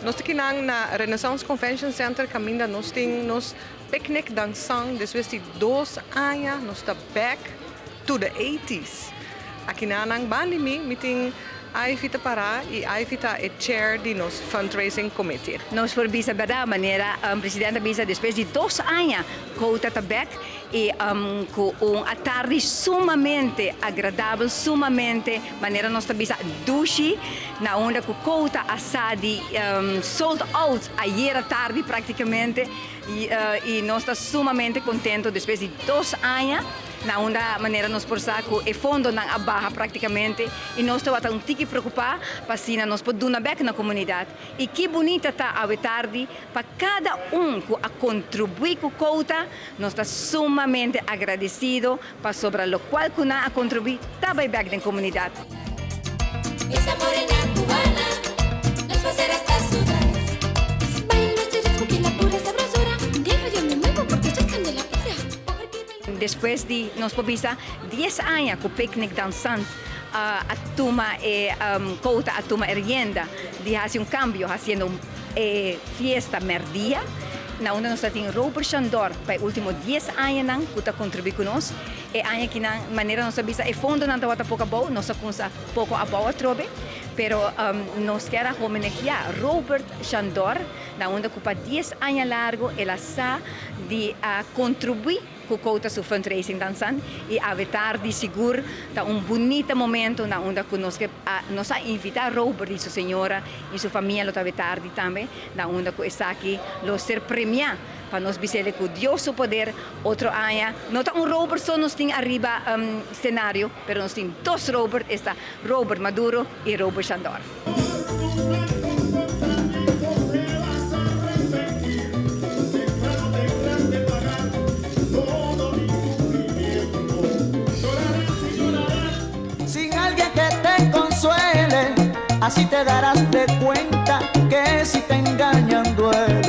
Nos ta kinan na Renaissance Convention Center kaminda nos tin nos picnic dansant despues di dos aña nos ta back to the eighties. Akinanan bandi mi mi tin Ivy ta para y Ivy ta e chair di nos fundraising committee. Nos por bisa berdad manera presidente a bisa despues di dos aña Quota ta bek y cu un atardi sumamente agradabel, sumamente manera nos ta bisa dushi na unda cu Quota a sa di sold out ayera tardi practicamente y nos ta sumamente contento despues di dos aña. Na unda manera nos por sa ku e fondonan a baha práktikamente i nos tabata un tiki preokupá pa asina nos por duna bèk na komunidat. I ki bunita ta awe tardi pa kada un ku a kontribuí ku kouta, nos ta sumamente agradesido pasobra lokual ku nan a kontribuí ta bai bèk den komunidat. Esa morena cubana nos va hacer hasta sudar. Bailo este ritmo que la pura sabrosura. Deja yo me muevo porque esto es candela pura. Despues di nos por bisa dies aña ku Picnic Dansant a tuma e kouta, a tuma e rienda di hasi un kambio hasiendo e fiesta mèrdia na unda nos ta tin Robert Shandor pa e ultimo dies añanan ku ta kontribuí ku nos. E aña akinan manera nos a bisa e fondonan tabata poko abou, nos a kumsa poko abou atrobe, pero nos kier a homenageá Robert Shandor na unda ku pa dies aña largu el a sa di a kontribuí ku Kouta su fundraising dansan i awe tardi sigur ta un bunita momento na unda ku nos ke a nos a invitá Robert i su señora i su famia lo ta awe tardi tambe na unda ku esaki lo ser premiá pa nos bis'el ku Dios su poder otro aña no ta un Robert so nos tin ariba scenario pero nos tin dos Robert esta Robert Maduro i Robert Shandor. Sin alguien que te consuele, así te darás de cuenta que si te engañan duele.